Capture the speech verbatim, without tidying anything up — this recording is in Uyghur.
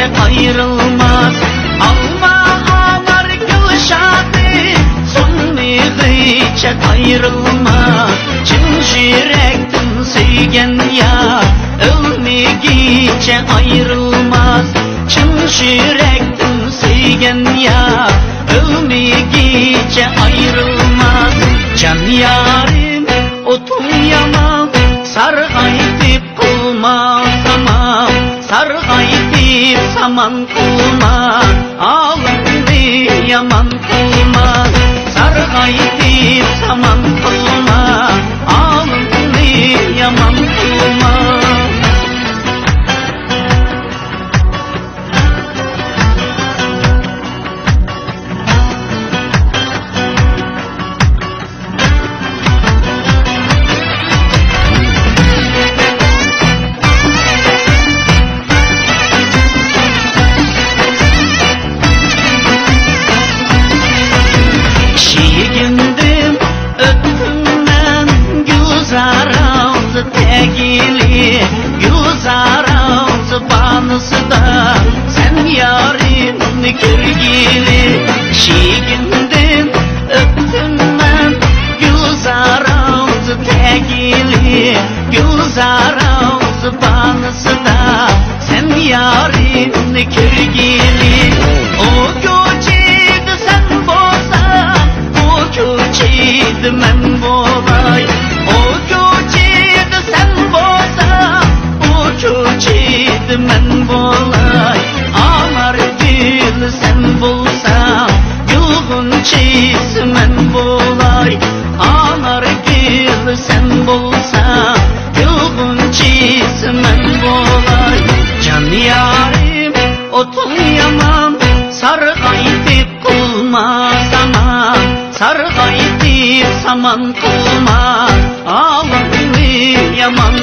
ئايرىلماس. ئالما، ئانار، گۈل شاخى، سۇنمىغىچە ئايرىلماس. چىن يۈرەكتىن سۆيگەن يار، ئۆلمىگىچە ئايرىلماس. چىن يۈرەكتىن سۆيگەن يار، ئۆلمىگىچە ئايرىلماس. جان يارىم، ئوتۇڭ يامان، سارغايتىپ قىلما سامان، سارغايتىپ سامان قىلما، ئالىمنى يامان قىلما، سارغايتىپ سامان قىلما، ئالىمنى يامان قىلما. چېگىندىم ئۆتتۈم مەن، گۈلزارىڭىز تەگىلى، گۈلزارىڭىز بانىسىدا سەن يارىمنى كۆرگىلى. چېگىندىم ئۆتتۈم مەن، گۈلزارىڭىز تەگىلى، گۈلزارىڭىز بانىسىدا سەن يارىمنى كۆرگىلى. ئۇ كوچىدا سەن بولساڭ، بۇ كوچىدا مەن بولاي. ئۇ كوچىدا سەن بولساڭ، بۇ كوچىدا مەن بولاي. ئانارگۈل سەن بولساڭ، گۈل غۇنچىسى مەن بولاي. ئانارگۈل سەن بولساڭ، گۈل غۇنچىسى مەن بولاي. جان يارىم، ئوتۇڭ يامان، سارغايتىپ قىلما سامان، سارغايتىپ سامان قىلما، ئالىمنى يامان